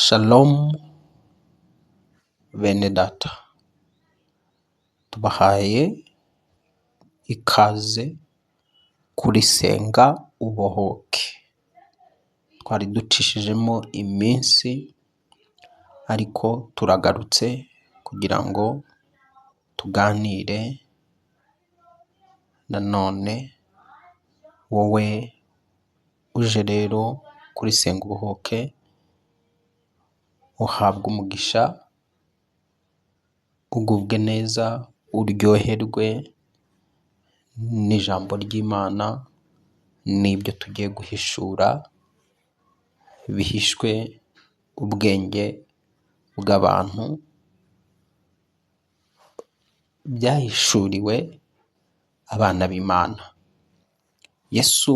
Shalom bene data, tubahaye ikaze kuri Senga Ubohoke, twari ducishijemo iminsi ariko turagarutse kugira ngo tuganire nanone, wowe uje rero kuri Senga Ubohoke uhabwe umugisha, ugubwe neza, uryoherwe n'ijambo ry'Imana n'ibyo tugiye guhishura bihishwe ubwenge bw'abantu, byahishuriwe abana b'Imana. Yesu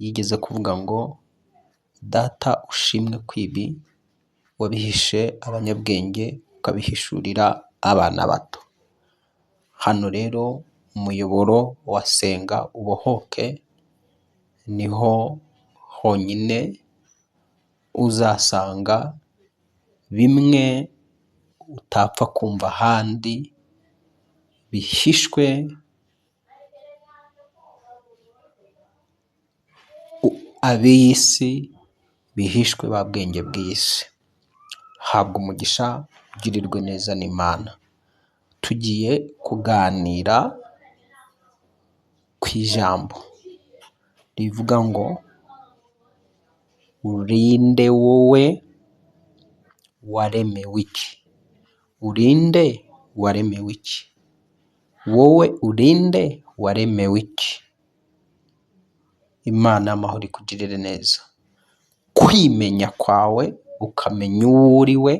yigeze kuvuga ngo data ushimwe ko ibi wabihishe abanyabwenge ukabihishurira abana bato. Hano rero umuyoboro wa Senga Ubohoke niho honyine uzasanga bimwe utapfa kumva ahandi bihishwe ab'iyi si, bihishwe ba bwenge bw'iyi si. Habwa umugisha, ugirirwe neza n'Imana. Tugiye kuganira ku ijambo rivuga ngo urinde wowe waremewe iki? Urinde waremewe iki? Wowe urinde waremewe iki? Imana y'amahoro ikugirire neza. Kwimenya kwawe ukamenya uwo uri we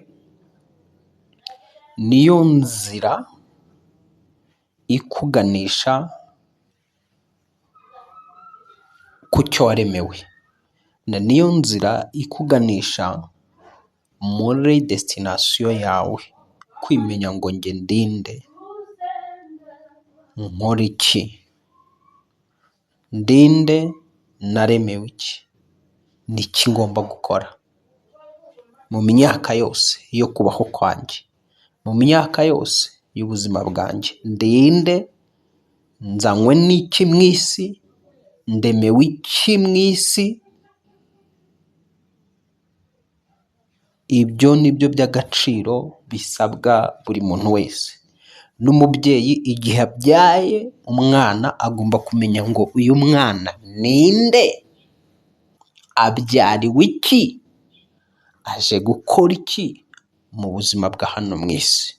niyo nzira ikuganisha ku cyo waremewe, na niyo nzira ikuganisha muri destination yawe. Kwimenya ngo njye ndinde, nkora iki, ndinde naremewe iki, niki ngomba gukora mu myaka yose yo kubaho kwanjye, mu myaka yose y'ubuzima bwanjye, ndinde, nzanywe n'iki mu isi, ndemewe iki mu isi. Ibyo ni byo by'agaciro bisabwa buri muntu wese. N'umubyeyi igihe abyaye umwana agomba kumenya ngo uyu mwana ninde, abyariwe iki, aje gukora iki mu buzima bwa hano mu isi.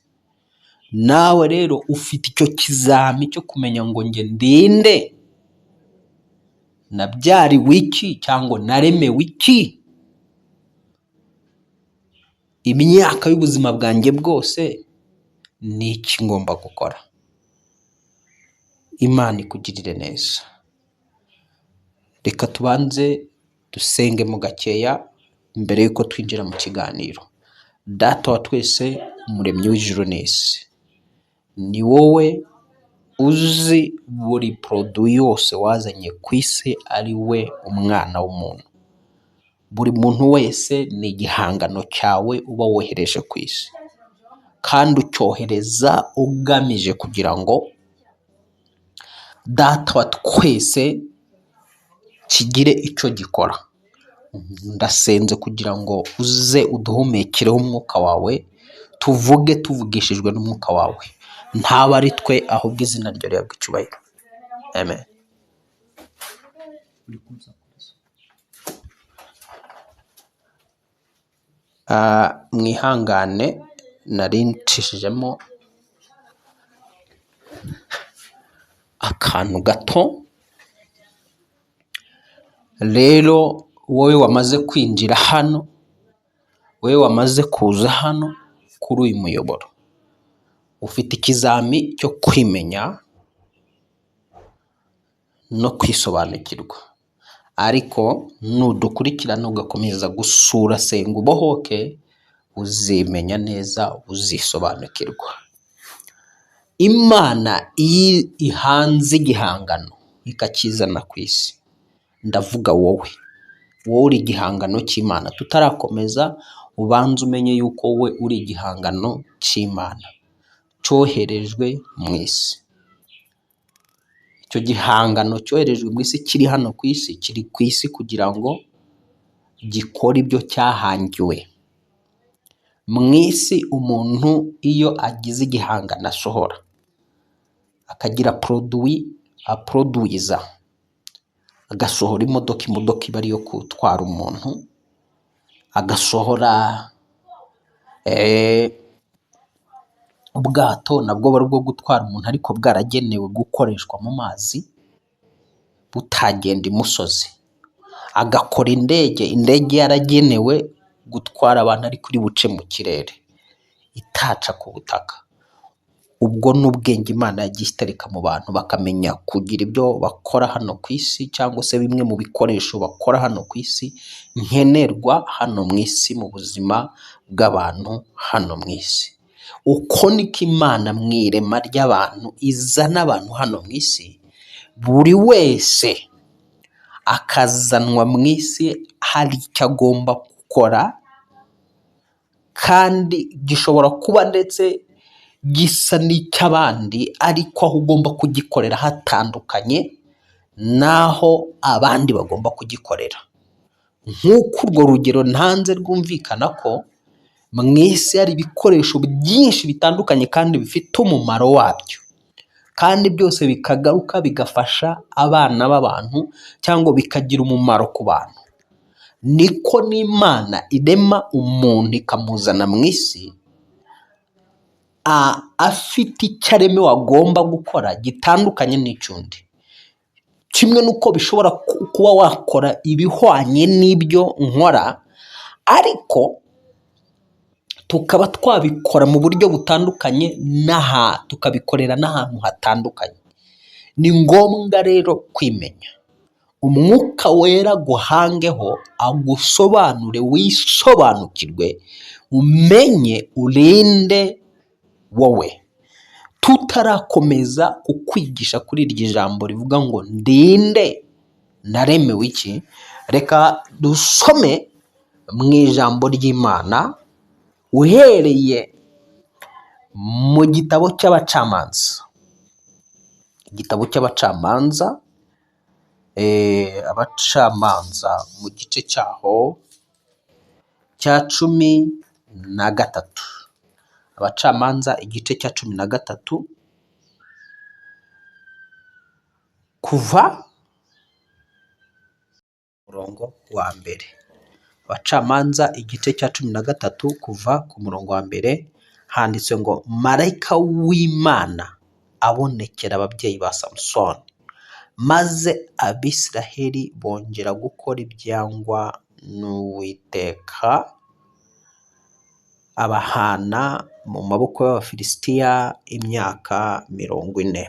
Nawe rero ufite icyo kizami cyo kumenya ngo njye ndinde, nabyariwe iki cyangwa naremewe iki, imyaka y'ubuzima bwanjye bwose ni iki ngomba gukora. Imana ikugirire neza. Reka tubanze dusengemo gakeya mbere y'uko twinjira mu kiganiro. Data wa twese, umuremyi w'ijuru n'isi, ni wowe uzi buri poroduwi yose wazanye ku isi, ari we umwana w'umuntu. Buri muntu wese ni igihangano cyawe uba wohereje ku isi, kandi ucyohereza ugamije kugira ngo data wa twese kigire icyo gikora. Ndasenze kugira ngo uze uduhumekereho umwuka wawe, tuvuge tuvugishijwe n'umwuka wawe, ntaba ari twe ahubwo izina ryawe rihabwe icyubahiro. Amen. Mwihangane nari ncishijemo akantu gato. Rero wowe wamaze kwinjira hano, wowe wamaze kuza hano kuri uyu muyoboro, ufite ikizami cyo kwimenya no kwisobanukirwa, ariko nudukurikirana ugakomeza gusura Senga Ubohoke, uzimenya neza, uzisobanukirwa. Imana iyo ihanze igihangano ikakizana ku isi, ndavuga wowe, Wowe uri igihangano cy'Imana. Tutarakomeza, ubanze umenye yuko wowe uri igihangano cy'Imana cyoherejwe mu isi. Icyo gihangano cyoherejwe mu isi kiri hano ku isi, kiri ku isi kugira ngo gikore ibyo cyahangiwe. Mu isi umuntu iyo agize igihangano asohora, akagira produit aproduiza, agasohora imodoka, imodoka iba ari iyo gutwara umuntu, agasohora ubwato, nabwo buba ari ubwo gutwara umuntu ariko bwaragenewe gukoreshwa mu mazi, butagenda imusozi. Agakora indege, indege yaragenewe gutwara abantu ariko iri buce mu kirere, itaca ku butaka. Ubwo ni ubwenge Imana yagiye itereka mu bantu, bakamenya kugira ibyo bakora hano ku isi, cyangwa se bimwe mu bikoresho bakora hano ku isi, nkenerwa hano mu isi, mu buzima bw'abantu hano mu isi. Uko niko Imana mu irema ry'abantu izana abantu hano mu isi, buri wese akazanwa mu isi hari icyo agomba gukora, kandi gishobora kuba ndetse gisa n'icy'abandi, ariko aho ugomba kugikorera hatandukanye n'aho abandi bagomba kugikorera. Nk'uko urwo rugero ntanze rwumvikana ko mu isi hari ibikoresho byinshi bitandukanye kandi bifite umumaro wabyo, kandi byose bikagaruka bigafasha abana b'abantu cyangwa bikagira umumaro ku bantu. Niko n'Imana irema umuntu ikamuzana mu isi, afite icyo aremewe agomba gukora gitandukanye n'icy'undi. Kimwe n'uko bishobora kuba wakora ibihwanye n'ibyo nkora, ariko tukaba twabikora mu buryo butandukanye n'aha tukabikorera n'ahantu hatandukanye. Ni ngombwa rero kwimenya. Umwuka Wera aguhangeho, agusobanure, wisobanukirwe, umenye, urinde wowe. Tutarakomeza kukwigisha kuri iryo jambo rivuga ngo ndinde naremewe iki, reka dusome mu ijambo ry'Imana uhereye mu gitabo cy'Abacamanza. Igitabo cy'Abacamanza, Abacamanza mu gice cyaho cya 13. Abacamanza igice cya 13, kuva murongo wa mbere. Abacamanza igice cya 13 kuva ku murongo wa mbere, handitse ngo marayika w'Imana abonekera ababyeyi ba Samusoni, maze Abisiraheli bongera gukora ibyangwa n'Uwiteka, abahana mu maboko y'Abafilisitiya imyaka 40.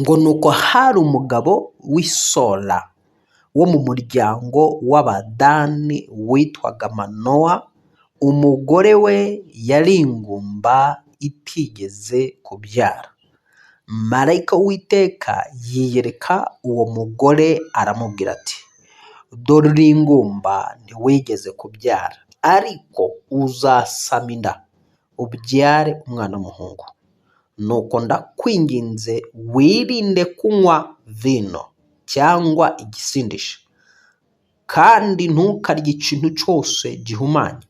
Ngo nuko hari umugabo w'Isora wo mu muryango w'Abadani witwaga Manowa, umugore we yari ingumba itigeze kubyara. Marayika w'Uwiteka yiyereka uwo mugore aramubwira ati: dore uri ingumba ntiwigeze kubyara, ariko uzasama inda ubyare umwana w'umuhungu. Nuko ndakwinginze wirinde kunywa vino cyangwa igisindisha, kandi ntukarye ikintu cyose gihumanye,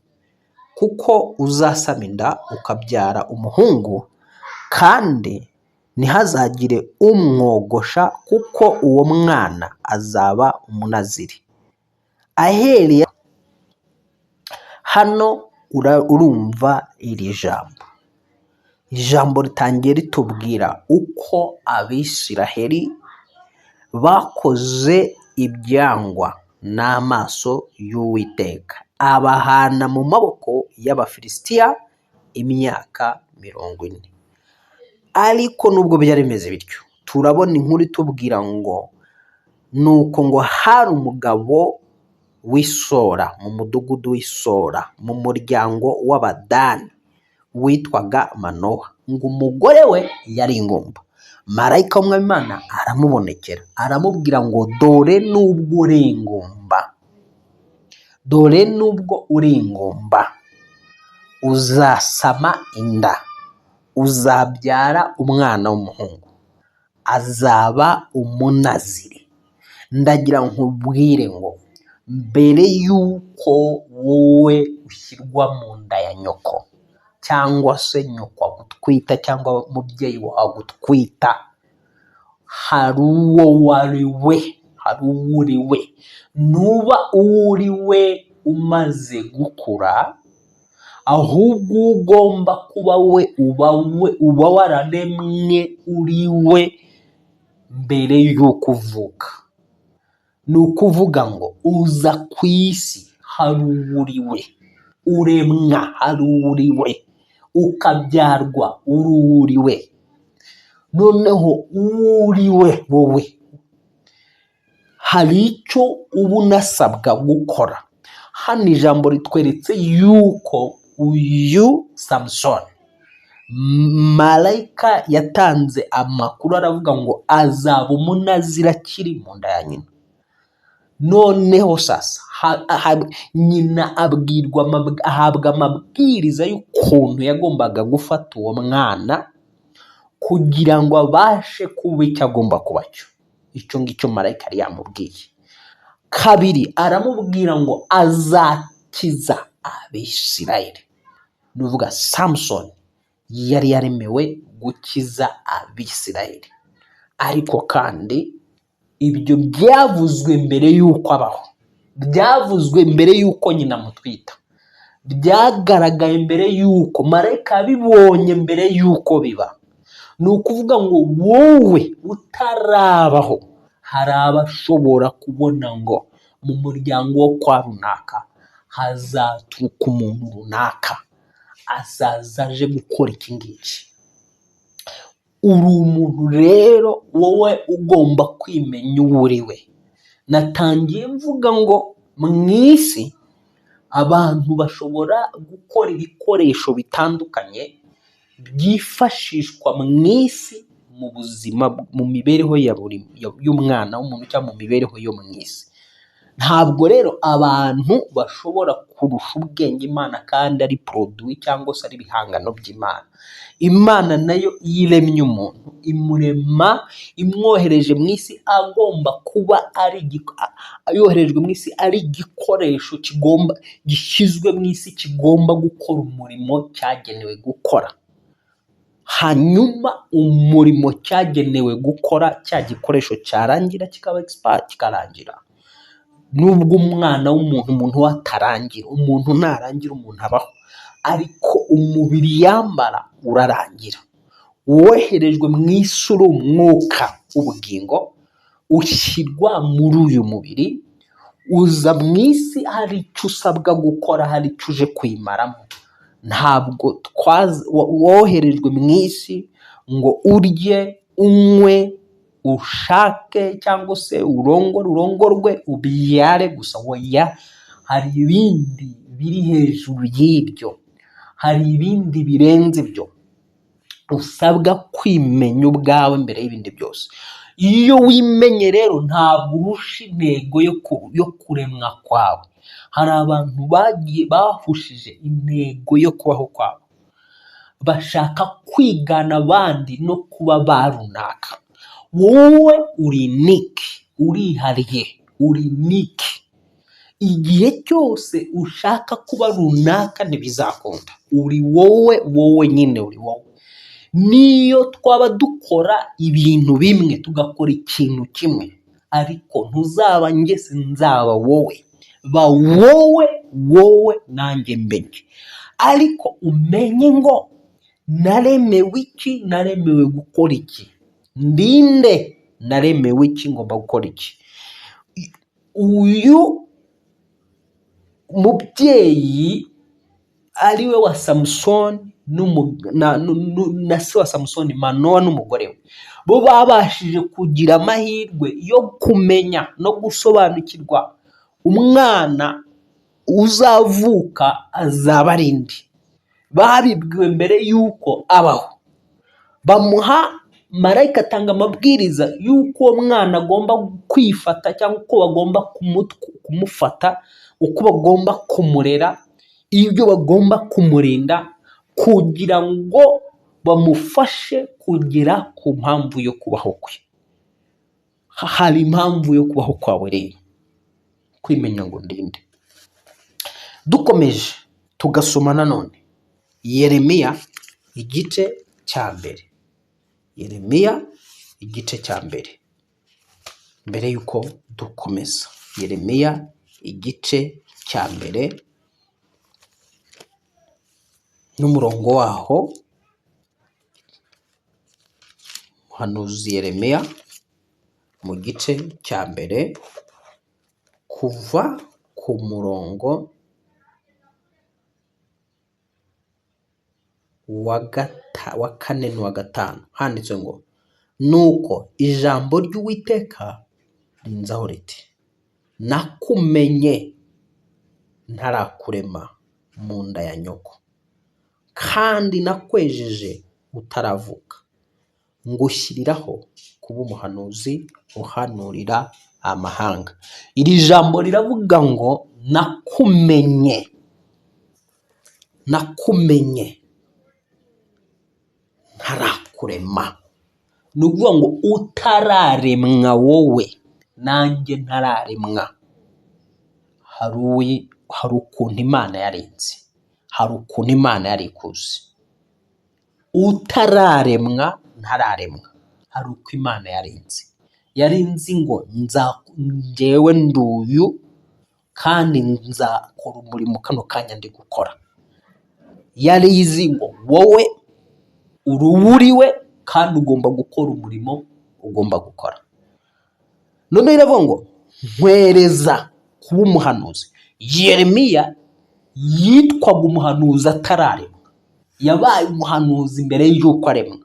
kuko uzasama inda ukabyara umuhungu, kandi ntihazagire umwogosha, kuko uwo mwana azaba umunaziri. Ahereye hano urumva iri jambo. Ijambo ritangiye ritubwira uko Abisiraheli bakoze ibyangwa n'amaso y'Uwiteka, abahana mu maboko y'Abafilisitiya imyaka 40. Ariko nubwo byari bimeze bityo, turabona inkuru itubwira ngo nuko ngo hari umugabo w'Isora mu mudugudu w'Isora mu muryango w'Abadani witwaga Manowa, ngo umugore we yari ingumba. Marayika w'Umwami Imana aramubonekera, aramubwira ngo dore nubwo uri ingumba, dore nubwo uri ingumba, uzasama inda, uzabyara umwana w'umuhungu, azaba umunaziri. Ndagira nkubwire ngo mbere y'uko wowe ushyirwa mu nda ya nyoko, cyangwa se nyoko agutwita, cyangwa umubyeyi wawe agutwita, hari uwo wari we, hari uwo uri we. Ntuba uwo uri we umaze gukura, ahubwo uwo ugomba kuba we uba we, uba wararemwe uri we mbere y'uko uvuka. Ni ukuvuga ngo uza ku isi hari uwo uri we, uremwa hari uwo uri we, ukabyarwa uri uwo uri we. Noneho uwo uri we wowe, hari icyo uba unasabwa gukora. Hano ijambo ritweretse yuko uyu Samusoni, marayika yatanze amakuru aravuga ngo azaba umunaziri akiri mu nda ya nyina. Noneho sasa nyina abwirwa ahabwa amabwiriza y'ukuntu yagombaga gufata uwo mwana kugira ngo abashe kuba icyo agomba kuba cyo. Icyo ngicyo marayika yari yamubwiye. Kabiri, aramubwira ngo azakiza Abisirayeli. Ni ukuvuga Samusoni yari yaremewe gukiza Abisirayeli, ariko kandi ibyo byavuzwe mbere y'uko abaho, byavuzwe mbere y'uko nyina amutwita, byagaragaye mbere y'uko marayika yabibonye, mbere y'uko biba. Ni ukuvuga ngo wowe utarabaho, hari abashobora kubona ngo mu muryango wo kwa runaka hazaturuka umuntu runaka, azaza aje gukora iki ngiki. Uri umuntu rero wowe ugomba kwimenya uwo uri we. Natangiye mvuga ngo mu isi abantu bashobora gukora ibikoresho bitandukanye byifashishwa mu isi, mu buzima, mu mibereho ya buri y'umwana w'umuntu cyangwa mu mibereho yo mu isi. Ntabwo rero abantu bashobora kurusha ubwenge Imana kandi ari produit cyangwa se ari ibihangano by'Imana. Imana nayo iyo iremye umuntu, imurema imwohereje mu isi agomba kuba ari yoherejwe mu isi ari igikoresho kigomba gishyizwe mu isi, kigomba gukora umurimo cyagenewe gukora. Hanyuma umurimo cyagenewe gukora, cya gikoresho cyarangira kikaba expert, kikarangira. Nubwo umwana w'umuntu, umuntu we atarangira, umuntu narangira umuntu abaho, ariko umubiri yambara urarangira. Woherejwe mu isi uri umwuka w'ubugingo, ushyirwa muri uyu mubiri, uza mu isi hari icyo usabwa gukora, hari icyo uje kuyimaramo. Ntabwo woherejwe mu isi ngo urye, unywe, ushake cyangwa se urongore, urongorwe, ubyare gusa. Oya, hari ibindi biri hejuru y'ibyo, hari ibindi birenze ibyo. Usabwa kwimenya ubwawe mbere y'ibindi byose. Iyo wimenye rero ntabwo urusha intego yo kuremwa kwawe. Hari abantu bagiye bahushije intego yo kubaho kwabo, bashaka kwigana abandi no kuba ba runaka. Wowe uri unique, urihariye, uri unique. Igihe cyose ushaka kuba runaka ntibizakunda. Uri wowe, wowe nyine uri wowe. Niyo twaba dukora ibintu bimwe, tugakora ikintu kimwe, ariko ntuzaba njye, sinzaba wowe. Ba wowe, wowe nanjye mbe njye, ariko umenye ngo naremewe iki, naremewe gukora iki, ndinde, naremewe iki, ngomba gukora iki. Uyu mubyeyi ariwe wa Samusoni na se wa Samusoni Manowa n'umugore we, bo babashije kugira amahirwe yo kumenya no gusobanukirwa umwana uzavuka azaba ari nde. Babibwiwe mbere y'uko abaho, bamuha Marayika atanga amabwiriza y'uko uwo mwana agomba kwifata, cyangwa uko bagomba kumufata, uko bagomba kumurera, ibyo bagomba kumurinda kugira ngo bamufashe kugera ku mpamvu yo kubaho kwe. Hari impamvu yo kubaho kwawe rero, kwimenya ngo ndinde. Dukomeje tugasoma nanone Yeremiya igice cya mbere, Yeremiya igice cya mbere, mbere y'uko dukomeza, Yeremiya igice cya mbere n'umurongo waho, umuhanuzi Yeremiya mu gice cya mbere kuva ku murongo wa kane n'uwa gatanu, handitse ngo: "Nuko ijambo ry'Uwiteka rinzaho riti: nakumenye ntarakurema mu nda ya nyoko, kandi nakwejeje utaravuka, ngushyiriraho kuba umuhanuzi uhanurira amahanga." Iri jambo riravuga ngo nakumenye, nakumenye ntarakurema. Ni ukuvuga ngo utararemwa wowe nanjye ntararemwa, hari ukuntu Imana yarinze, hari ukuntu Imana yari ikuzi. Utararemwa ntararemwa, hari uko Imana yarinze. Yarinze ngo njyewe nduyu kandi nzakora umurimo kano kanya ndi gukora. Yari izi ngo wowe uruburiwe kandi ugomba gukora umurimo ugomba gukora. Noneho iravuga ngo nkwereza kuba umuhanuzi. Yeremiya yitwaga umuhanuzi atararemwa, yabaye umuhanuzi mbere y'uko aremwa,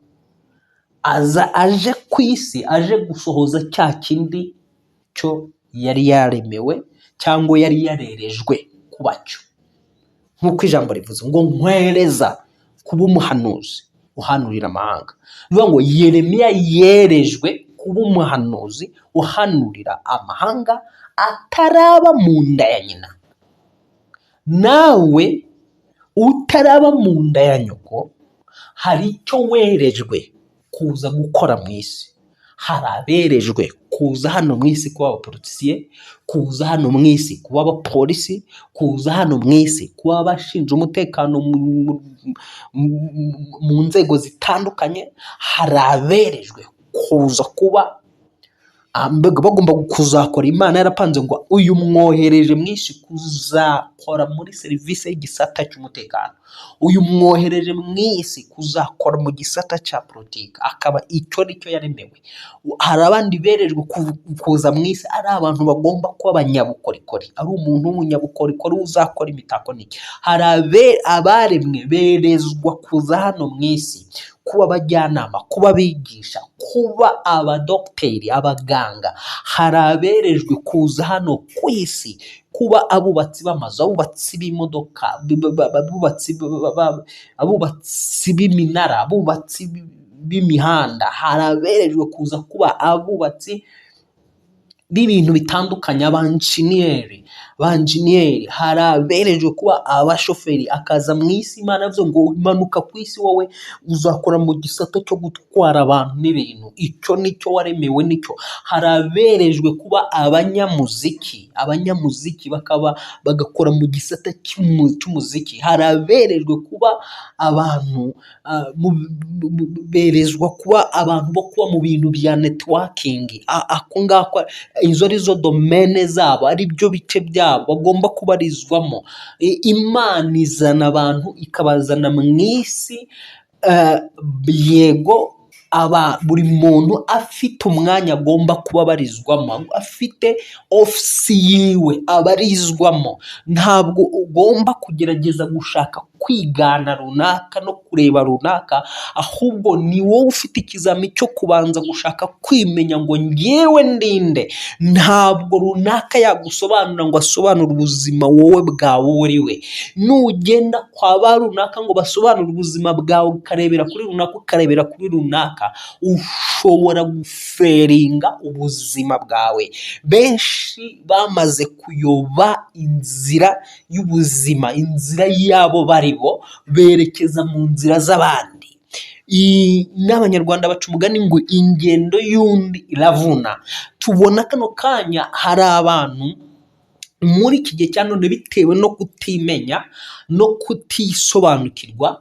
aza aje ku isi aje gusohoza cya kindi cyo yari yaremewe cyangwa yari yarerejwe kuba cyo, nk'uko ijambo rivuze ngo nkwereza kuba umuhanuzi uhanurira amahanga. Bivuga ngo Yeremiya yerejwe kuba umuhanuzi uhanurira amahanga ataraba mu nda ya nyina. Nawe utaraba mu nda ya nyoko hari icyo werejwe kuza gukora mu isi. Hari aberejwe kuza hano mu isi kuba abapolisiye, kuza hano mu isi kuba abapolisi, kuza hano mu isi kuba abashinzwe umutekano mu nzego zitandukanye. Hari aberejwe kuza kuba bagomba kuzakora, Imana yarapanze ngo uyu mwohereje mu isi kuzakora muri serivisi y'igisata cy'umutekano, uyu mwohereje mu isi kuzakora mu gisata cya politiki, akaba icyo nicyo yaremewe. Hari abandi berejwe kuza mu isi ari abantu bagomba kuba abanyabukorikori, ari umuntu w'umunyabukorikori uzakora imitako n'iki. Hari abaremwe berezwa kuza hano mu isi kuba abajyanama, kuba abigisha, kuba abadogiteri, abaganga. Hari aberejwe kuza hano ku isi kuba abubatsi b'amazu, abubatsi b'imodoka, abubatsi b'iminara, abubatsi b'imihanda. Hari aberejwe kuza kuba abubatsi b'ibintu bitandukanye, abanjeniyeri. Hari aberejwe kuba abashoferi, akaza mu isi. Imana yavuze ngo manuka ku isi wowe uzakora mu gisata cyo gutwara abantu n'ibintu, icyo nicyo waremewe nicyo. Hari aberejwe kuba abanyamuziki, abanyamuziki bakaba bagakora mu gisata cy'umuziki. Hari aberejwe kuba abantu berezwa kuba abantu bo kuba mu bintu bya networking, ako ngako izo arizo domaine zabo, ari byo bice byabo bagomba kubarizwamo. Imana izana abantu ikabazana mu isi, yego aba buri muntu afite umwanya agomba kuba abarizwamo, afite ofisi yiwe abarizwamo. Ntabwo ugomba kugerageza gushaka Kwigana runaka no kureba runaka, ahubwo ni wowe ufite ikizami cyo kubanza gushaka kwimenya ngo ngewe ndinde. Ntabwo runaka yagusobanura ngo asobanure ubuzima wowe bwawe uri we. Nugenda kwa ba runaka ngo basobanure ubuzima bwawe, ukarebera kuri runaka, ukarebera kuri runaka, ushobora gufailinga ubuzima bwawe. Benshi bamaze kuyoba inzira y'ubuzima, inzira y'abo bari bo, berekeza mu nzira z'abandi. N'Abanyarwanda baca umugani ngo ingendo y'undi iravuna. Tubona kano kanya hari abantu muri iki gihe cya none, bitewe no kutimenya no kutisobanukirwa,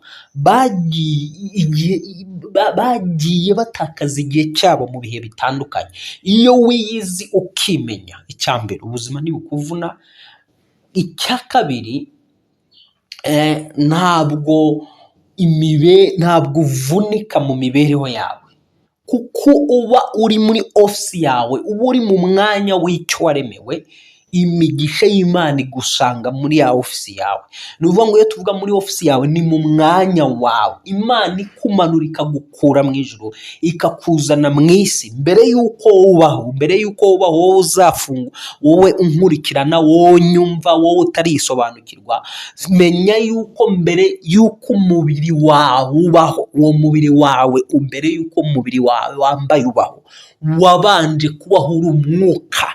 bagiye batakaza igihe cyabo mu bihe bitandukanye. Iyo wiyizi ukimenya, icya mbere, ubuzima ntibukuvuna. Icya kabiri, ntabwo uvunika mu mibereho yawe, kuko uba uri muri ofisi yawe, uba uri mu mwanya w'icyo waremewe. Imigisha y'Imana igusanga muri ya ofisi yawe. Ni ukuvuga ngo iyo tuvuga muri ofisi yawe, ni mu mwanya wawe. Imana ikumanura, ikagukura mu ijuru, ikakuzana mu isi, mbere y'uko ubaho, mbere y'uko ubaho, wowe uzafungwa, wowe unkurikirana, wowe unyumva, wowe utarisobanukirwa, menya yuko mbere y'uko umubiri wawe ubaho, uwo mubiri wawe, mbere y'uko umubiri wawe wambaye ubaho, wabanje kubaho uri umwuka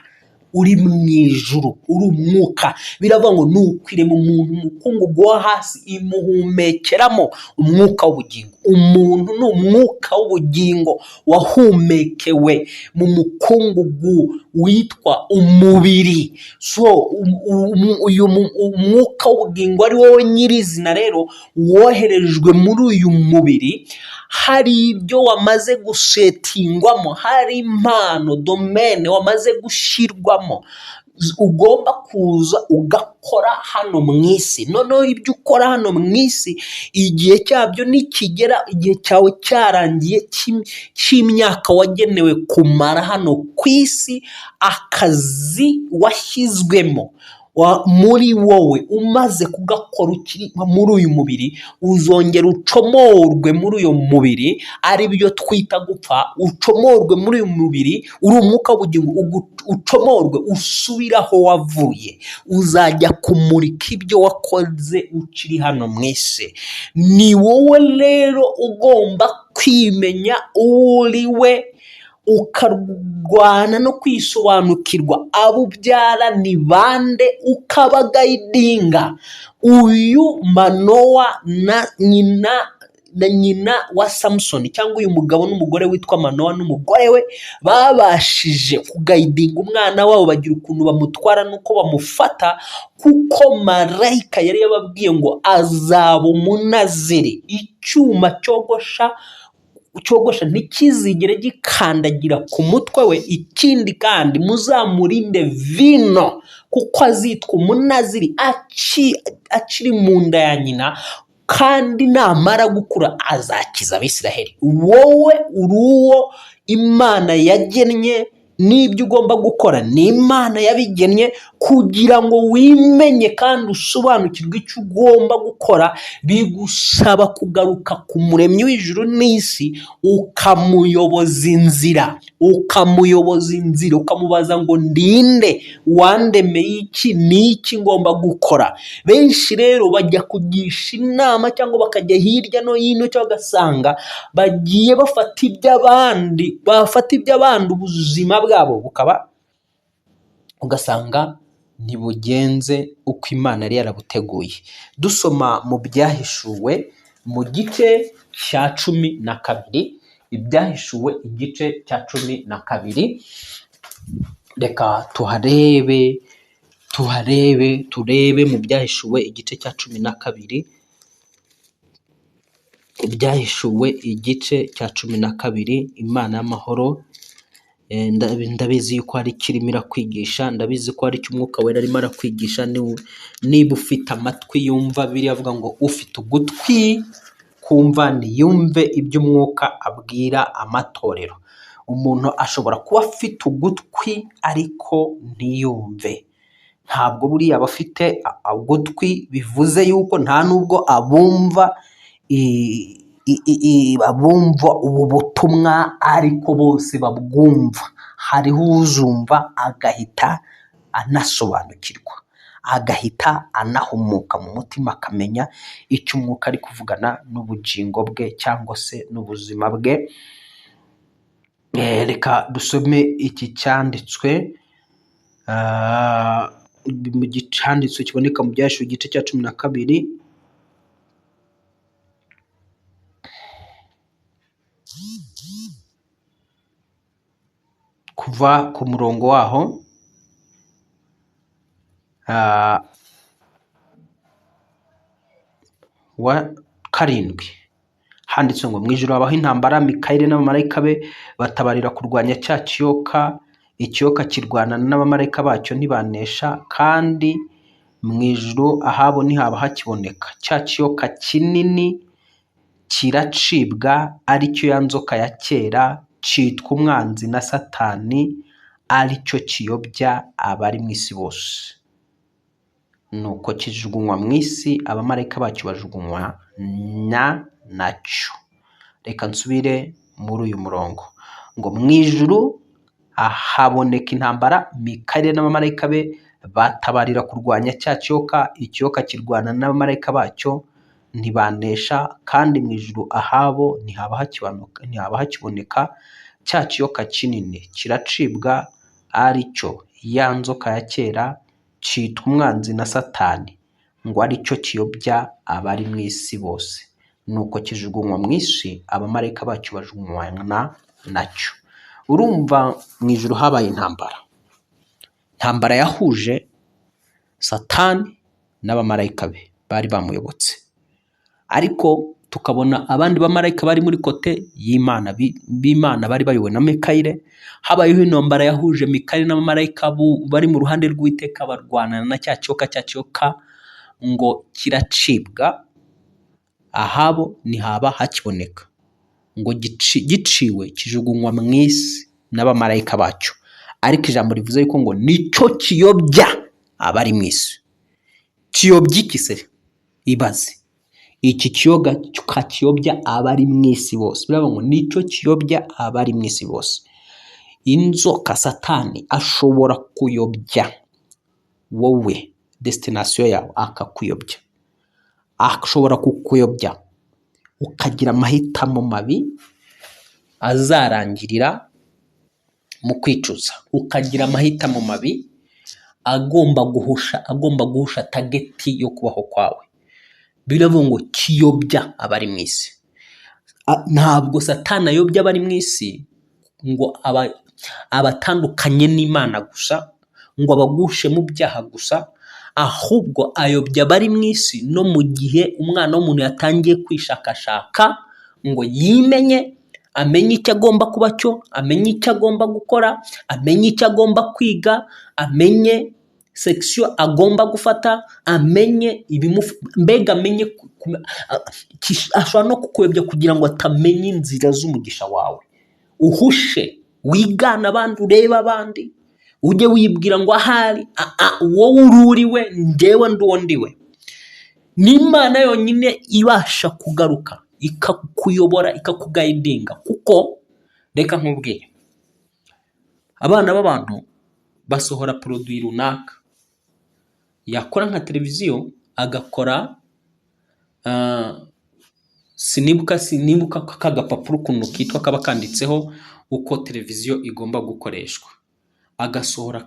uri mu ijuru, uri umwuka. Biravuga ngo ni ukwirema umuntu umukungugu wo hasi, imuhumekeramo umwuka w'ubugingo. Umuntu ni umwuka w'ubugingo wahumekewe mu mukungugu witwa umubiri. So uyu umwuka w'ubugingo, ari wowe nyirizina rero, woherejwe muri uyu mubiri, hari ibyo wamaze gusettingwamo, hari impano, domaine wamaze gushyirwamo, ugomba kuza ugakora hano mu isi. Noneho ibyo ukora hano mu isi, igihe cyabyo nikigera, igihe cyawe cyarangiye cy'imyaka wagenewe kumara hano ku isi, akazi washyizwemo muri wowe umaze kugakora ukiri muri uyu mubiri, uzongera ucomorwe muri uyu mubiri, ari byo twita gupfa. Ucomorwe muri uyu mubiri uri umwuka w'ubugingo, ucomorwe usubire aho wavuye. Uzajya kumurika ibyo wakoze ukiri hano mu isi. Ni wowe rero ugomba kwimenya uwo uri we, ukarwana no kwisobanukirwa abo ubyara ni bande, ukabaguidinga. Uyu Manowa na nyina wa Samusoni, cyangwa uyu mugabo n'umugore witwa Manowa n'umugore we, babashije kuguidinga umwana wabo, bagira ukuntu bamutwara n'uko bamufata, kuko marayika yari yababwiye ngo azaba Umunaziri, icyuma cyogosha ntikizigere gikandagira ku mutwe we. Ikindi kandi, muzamurinde vino, kuko azitwa Umunaziri akiri mu nda ya nyina, kandi namara gukura azakiza Abisiraheli. Wowe uri uwo Imana yagennye, n'ibyo ugomba gukora ni Imana yabigennye. Kugira ngo wimenye kandi usobanukirwe icyo ugomba gukora, bigusaba kugaruka ku Muremyi w'ijuru n'isi, ukamuyoboza inzira, ukamuyoboza inzira, ukamubaza ngo ndinde, wandemeye iki, ni iki ngomba gukora? Benshi rero bajya kugisha inama cyangwa bakajya hirya no hino, cyangwa ugasanga bagiye bafata iby'abandi, bafata iby'abandi, ubuzima bwabo bukaba ugasanga ntibugenze uko Imana yari yarabuteguye. Dusoma mu Byahishuwe mu gice cya 12, Ibyahishuwe igice cya 12, reka tuharebe, tuharebe, turebe mu Byahishuwe igice cya 12. Ibyahishuwe igice cya 12. Imana y'amahoro, ndabizi yuko hari icyo irimo irakwigisha, ndabizi ko hari icyo Umwuka Wera arimo arakwigisha. Niba ufite amatwi yumva, biriya avuga ngo ufite ugutwi kumva niyumve ibyo Umwuka abwira amatorero. Umuntu ashobora kuba afite ugutwi ariko ntiyumve. Ntabwo buriya abafite ugutwi bivuze yuko nta nubwo abumva abumva ubu butumwa ariko bose babwumva. Hariho uzumva agahita anasobanukirwa, agahita anahumuka mu mutima, akamenya icyo umwuka ari kuvugana n'ubugingo bwe cyangwa se n'ubuzima bwe. Reka dusome iki cyanditswe, mu cyanditswe kiboneka mu Byahishuwe igice cya 12. Kuva ku murongo waho wa 7, handitswe ngo mu ijuru habaho intambara, Mikayeli n'abamarayika be batabarira kurwanya cya kiyoka, ikiyoka kirwana n'abamarayika bacyo ntibanesha, kandi mu ijuru ahabo ntihaba hakiboneka. Cya kiyoka kinini kiracibwa, aricyo ya nzoka ya kera, cyitwa umwanzi na Satani, aricyo kiyobya abari mu isi bose. Nuko kijugunywa mu isi, abamarayika bacyo bajugunywa nacyo. Reka nsubire muri uyu murongo ngo mu ijuru haboneka intambara, Mikayeli n'abamarayika be batabarira kurwanya cya kiyoka, ikiyoka kirwana n'abamarayika bacyo ntibanesha, kandi mu ijuru ahabo ntihaba hakiboneka. Cya kiyoka kinini kiracibwa, aricyo ya nzoka ya kera, cyitwa umwanzi na Satani, ngo aricyo kiyobya abari mu isi bose. Nuko kijugunywa mu isi, abamarayika bacyo bajugunywa nacyo. Urumva mu ijuru habaye intambara, intambara yahuje Satani n'abamarayika be bari bamuyobotse, ariko tukabona abandi bamarayika bari muri kote y'Imana b'Imana bari bayobowe na Mikayeli. Habayeho intambara yahuje Mikayeli n'abamarayika bari mu ruhande rw'Uwiteka, barwana na cya kiyoka, cya kiyoka ngo kiracibwa, ahabo ntihaba hakiboneka, ngo giciwe kijugunywa mu isi n'abamarayika bacyo. Ariko ijambo rivuze yuko ngo nicyo kiyobya abari mu isi. Kiyobya iki se? Ibaze. Iki kiyoga kiyobya abari mu isi bose. Biravuga ngo nicyo kiyobya abari mu isi bose. Inzoka Satani ashobora kuyobya wowe, destination yawe akakuyobya. Ashobora kukuyobya ukagira amahitamo mabi azarangirira mu kwicuza, ukagira amahitamo mabi agomba guhusha tageti yo kubaho kwawe. Biravuga ngo kiyobya abari mu isi. Ntabwo Satani ayobya abari mu isi ngo abatandukanye n'Imana gusa, ngo abagushe mu byaha gusa, ahubwo ayobya abari mu isi no mu gihe umwana w'umuntu yatangiye kwishakashaka ngo yimenye, amenye icyo agomba kuba cyo, amenye icyo agomba gukora, amenye icyo agomba kwiga, amenye section agomba gufata, amenye mbega amenye ashobora no kukuyobya kugira ngo atamenya inzira z'umugisha wawe. Uhushe, wigana abandi, urebe abandi, ujye wibwira ngo ahari wowe ururiwe, njyewe ndi uwo ndiwe. Ni Imana yonyine ibasha kugaruka ikakuyobora, ikakugayidinga. Kuko reka nkubwire, abana b'abantu basohora produit runaka, yakora nka televiziyo agakora sinibuka kagapapuro ukuntu kitwa kaba kanditseho uko televiziyo igomba gukoreshwa, agasohora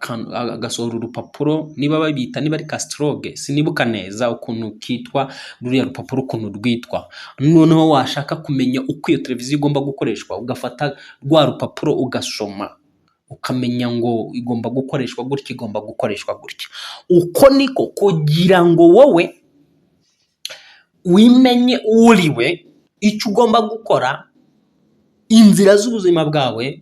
urupapuro, niba babita niba ari castroge sinibuka neza ukuntu kitwa ruriya rupapuro ukuntu rwitwa. Noneho washaka kumenya uko iyo televiziyo igomba gukoreshwa, ugafata rwa rupapuro ugasoma, ukamenya ngo igomba gukoreshwa gutya, igomba gukoreshwa gutya. Uko niko kugira ngo wowe wimenye uriwe, icyo ugomba gukora, inzira z'ubuzima bwawe,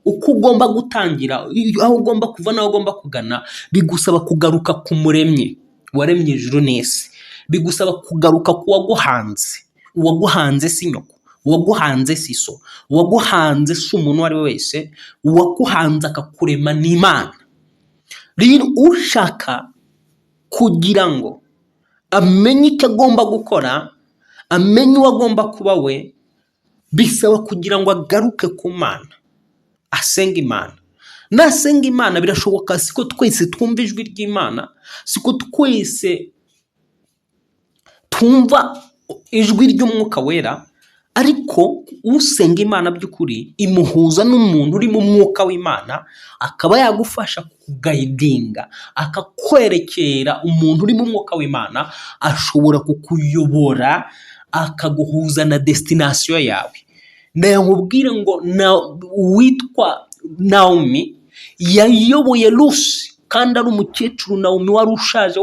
uko ugomba gutangira, aho ugomba kuva n'aho ugomba kugana, bigusaba kugaruka ku muremyi waremye ijuru n'isi, bigusaba kugaruka ku waguhanze. Uwaguhanze si nyoko, uwaguhanze si so, uwaguhanze si umuntu uwo ari we wese, uwaguhanze akakurema ni Imana. Rero ushaka Kugira ngo amenye icyo agomba gukora, amenye uwo agomba kuba we, bisaba kugira ngo agaruke ku Mana, asenge Imana. Nasenga Imana, birashoboka, siko twese twumva ijwi ry'Imana, siko twese twumva ijwi ry'Umwuka Wera, ariko usenga Imana by'ukuri imuhuza n'umuntu uri mu mwuka w'Imana, akaba yagufasha kuguidinga, akakwerekera. Umuntu uri mu mwuka w'Imana ashobora kukuyobora, akaguhuza na destination yawe. Nkubwire ngo uwitwa Nawomi yayoboye Rusi kandi ari umukecuru. Nawomi wari ushaje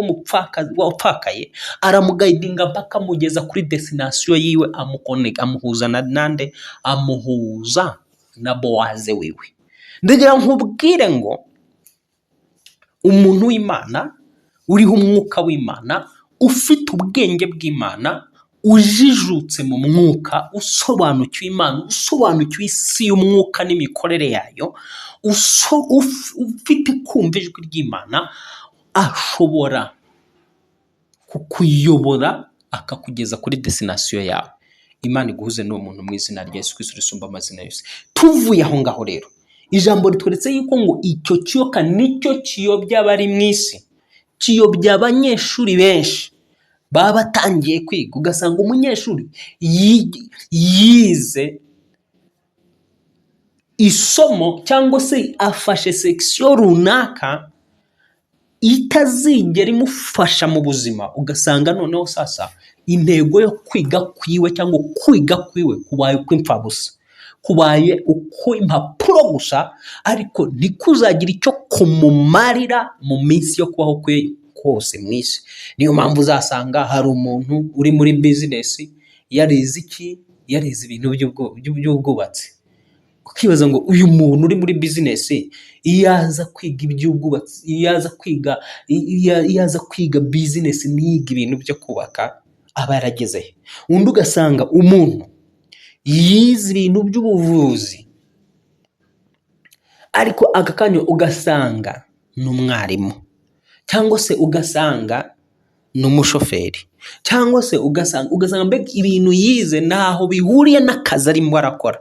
wapfakaye, aramuguidinga mpaka amugeza kuri destination yiwe, amuhuza na nande? Amuhuza na Bowaze wiwe. Ndagira nkubwire ngo umuntu w'Imana uriho umwuka w'Imana, ufite ubwenge bw'Imana, ujijutse mu mwuka, usobanukiwe Imana, usobanukiwe isi y'umwuka n'imikorere yayo, ufite kumva ijwi ry'Imana, ashobora kukuyobora akakugeza kuri destination yawe. Imana iguhuze n'uwo muntu mu izina rya Yesu Kristo risumba amazina yose. Tuvuye aho ngaho rero, ijambo ritweretse yuko ngo icyo kiyoka nicyo kiyobya abari mu isi, kiyobya abanyeshuri benshi baba batangiye kwiga. Ugasanga umunyeshuri yize isomo cyangwa se afashe section runaka itazigera imufasha mu buzima, ugasanga noneho sasa intego yo kwiga kwiwe cyangwa kwiga kwiwe kubaye ukw'imfabusa, kubaye uko impapuro gusa, ariko ntikuzagira icyo kumumarira mu minsi yo kubaho kwe kose mu isi. Niyo mpamvu uzasanga hari umuntu uri muri business yarize iki? Yarize ibintu by'ubwubatsi. Ukibaza ngo uyu muntu uri muri business, iyo aza kwiga iby'ubwubatsi, iyo aza kwiga business ntiyige ibintu byo kubaka, aba yarageze he? Undi ugasanga umuntu yize ibintu by'ubuvuzi, ariko aka kanya ugasanga ni umwarimu, cyangwa se ugasanga ni umushoferi, cyangwa se ugasanga mbega ibintu yize ntaho bihuriye n'akazi arimo arakora.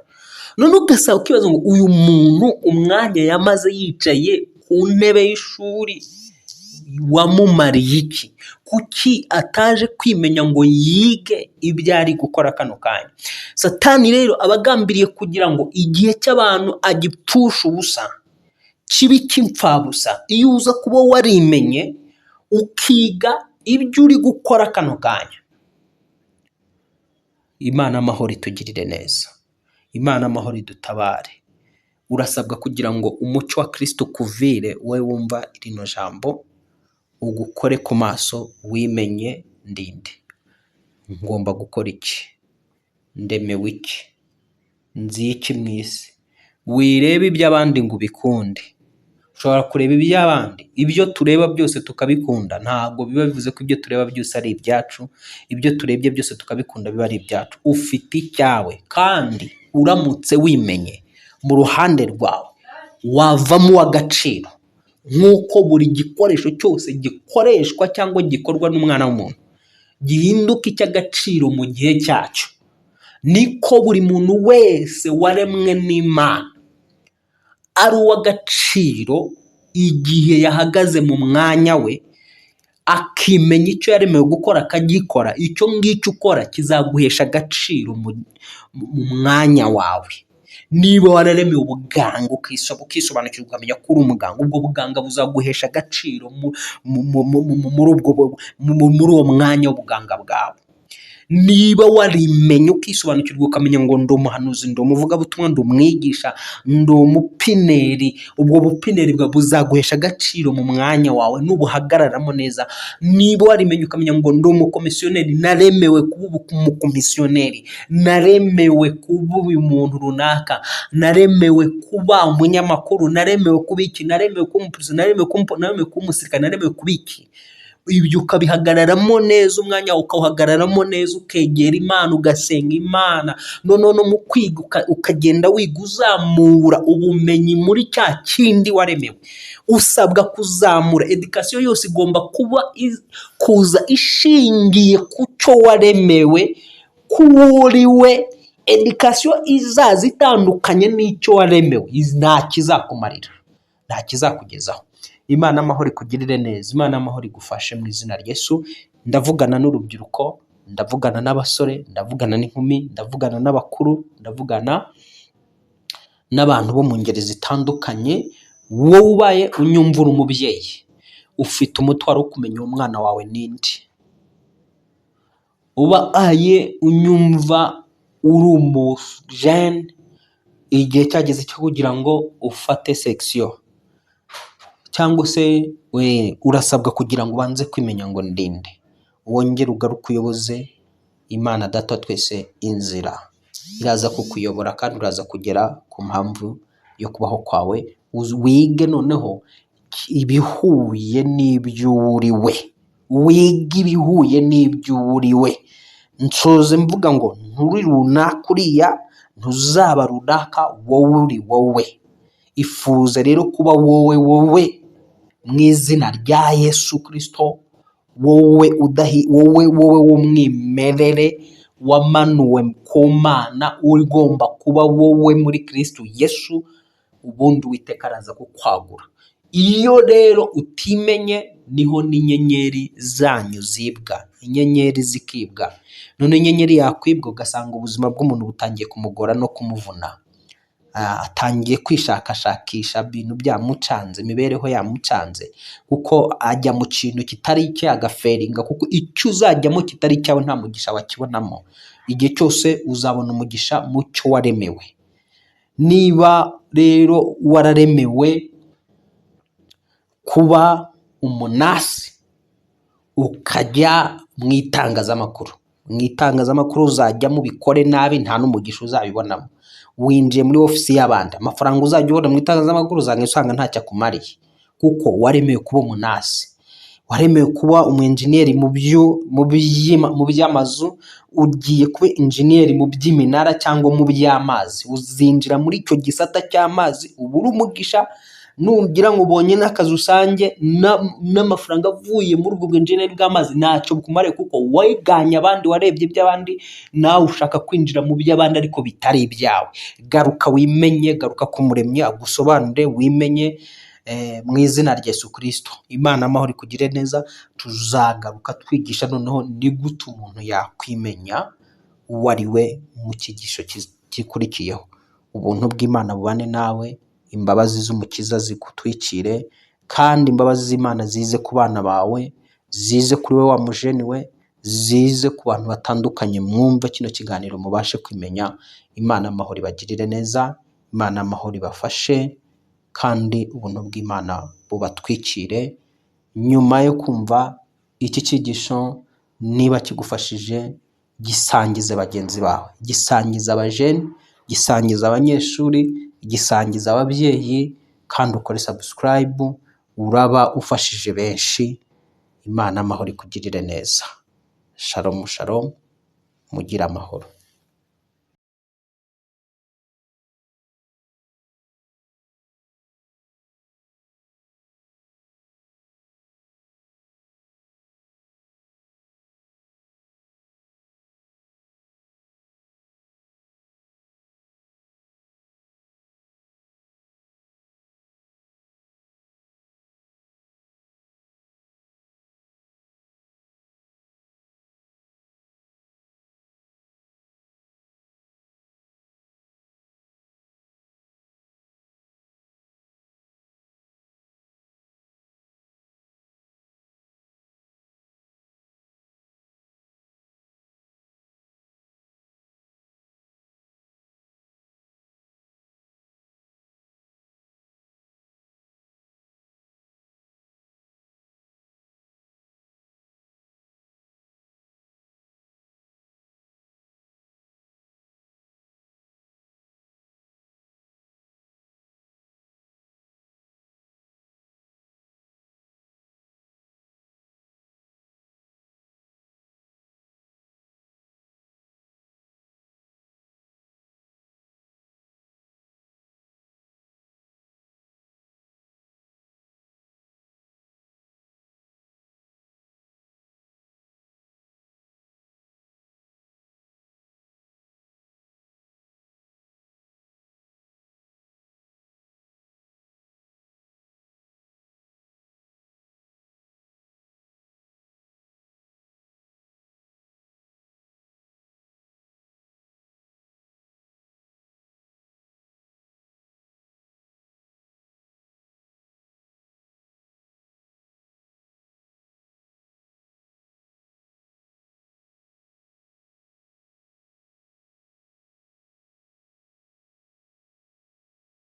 None ugasanga ukibaza ngo uyu muntu umwanya yamaze yicaye ku ntebe y'ishuri wamumariye iki? Kuki ataje kwimenya ngo yige ibyo ari gukora kano kanya? Satani rero aba agambiriye kugira ngo igihe cy'abantu agipfushe ubusa, kibe icy'imfabusa. Iyo uza kuba warimenye, ukiga ibyo uri gukora kano kanya. Imana amahoro itugirire neza, Imana amahoro idutabare. Urasabwa kugira ngo umucyo wa Kristo ukuvire, wowe wumva rino jambo, ugukore ku maso, wimenye: ndinde, ngomba gukora iki, ndemewe iki, nzi iki mu isi? Wirebe iby'abandi ngo ubikunde. Ushobora kureba iby'abandi, ibyo tureba byose tukabikunda, ntabwo biba bivuze ko ibyo tureba byose ari ibyacu. Ibyo turebye byose tukabikunda biba ari ibyacu. Ufite icyawe, kandi uramutse wimenye mu ruhande rwawe wavamo uw'agaciro, nk'uko buri gikoresho cyose gikoreshwa cyangwa gikorwa n'umwana w'umuntu gihinduka icy'agaciro mu gihe cyacyo, niko buri muntu wese waremwe n'Imana ari uw'agaciro igihe yahagaze mu mwanya we, akimenya icyo yaremewe gukora, akagikora. Icyo ngicyo ukora kizaguhesha agaciro mu mwanya wawe. Niba wararemewe ubuganga, ukisobanukirwa, ukamenya ko uri umuganga, ubwo buganga buzaguhesha agaciro muri uwo mwanya w'ubuganga bwawe. Niba warimenye, ukisobanukirwa, ukamenya ngo ndi umuhanuzi, ndi umuvugabutumwa, ndi umwigisha, ndi umupineri, ubwo bupineri bwawe buzaguhesha agaciro mu mwanya wawe nubuhagararamo neza. Niba warimenye, ukamenya ngo ndi umukomisiyoneri, naremewe kuba umukomisiyoneri, naremewe kuba uyu muntu runaka, naremewe kuba umunyamakuru, naremewe kuba iki, naremewe kuba umuperezida, naremewe kuba umusirikare, naremewe kuba iki. Ibyo ukabihagararamo neza, umwanya ukawuhagararamo neza, ukegera Imana, ugasenga Imana, noneho no mu kwiga ukagenda wiga uzamura ubumenyi muri cya kindi waremewe. Usabwa kuzamura education yose, igomba kuba kuza ishingiye ku cyo waremewe, kuri we. Education izaza itandukanye n'icyo waremewe nta kizakumarira, nta kizakugezaho. Imana amahoro ikugirire neza, Imana amahoro igufashe mu izina rya Yesu. Ndavugana n'urubyiruko, ndavugana n'abasore, ndavugana n'inkumi, ndavugana n'abakuru, ndavugana n'abantu bo mu ngeri zitandukanye. Wowe ubaye unyumvura, umubyeyi, ufite umutwaro wo kumenya uwo mwana wawe ninde. Ubaye unyumva uri umujene, igihe cyageze cyo kugira ngo ufate section, cyangwa se urasabwa kugira ngo ubanze kwimenya ngo ndinde, wongere ugaruke uyoboze Imana Data wa twese inzira. Iraza kukuyobora kandi uraza kugera ku mpamvu yo kubaho kwawe. Wige noneho ibihuye n'ibyo uri we, wige ibihuye n'ibyo uri we. Nsoze mvuga ngo nturi runaka uriya, ntuzaba runaka, wowe uri wowe. Ifuze rero kuba wowe, wowe mu izina rya Yesu Kirisito, wowe udahi, wowe, wowe w'umwimerere wamanuwe ku Mana, ugomba kuba wowe muri Kristo Yesu. Ubundi Uwiteka araza kukwagura. Iyo rero utimenye, niho n'inyenyeri zanyu zibwa, inyenyeri zikibwa. None inyenyeri yakwibwa, ugasanga ubuzima bw'umuntu butangiye kumugora no kumuvuna. Atangiye kwishakashakisha, ibintu byamucanze, imibereho yamucanze, kuko ajya mu kintu kitari icye agafailinga. Kuko icyo uzajyamo kitari icyawe nta mugisha wakibonamo. Igihe cyose uzabona umugisha mu cyo waremewe. Niba rero wararemewe kuba umunurse, ukajya mu itangazamakuru, mu itangazamakuru uzajyamo ubikore nabi, nta n'umugisha uzabibonamo. Winjiye muri ofisi y'abandi, amafaranga uzajya ubona mu itangazamakuru uzajya usanga ntacyo akumariye, kuko waremewe kuba umunurse. Waremewe kuba umwenjeniyeri mu by'amazu, ugiye kuba injeniyeri mu by'iminara cyangwa mu by'amazi, uzinjira muri icyo gisata cy'amazi ubure umugisha. Nugira ngo ubonye n'akazi, usange n'amafaranga avuye muri ubwo bwenjeniyeri bw'amazi ntacyo bukumariye, kuko wiganye abandi, warebye iby'abandi, nawe ushaka kwinjira mu by'abandi ariko bitari ibyawe. Garuka wimenye, garuka ku Muremyi agusobanurire, wimenye mu izina rya Yesu Kirisito. Imana amahoro ikugire neza. Tuzagaruka twigisha noneho ni gute umuntu yakwimenya uwo ari we mu cyigisho gikurikiyeho. Ubuntu bw'Imana bubane nawe, imbabazi z'Umukiza zigutwikire, kandi imbabazi z'Imana zize ku bana bawe, zize kuri we wa mujeni we, zize ku bantu batandukanye mwumva kino kiganiro, mubashe kumenya. Imana amahoro ibagirire neza, Imana amahoro ibafashe, kandi ubuntu bw'Imana bubatwikire. Nyuma yo kumva iki cyigisho, niba kigufashije, gisangize bagenzi bawe, gisangize abajene, gisangize abanyeshuri, gisangize ababyeyi, kandi ukore subscribe, uraba ufashije benshi. Imana amahoro ikugirire neza. Shalom, shalom, mugire amahoro.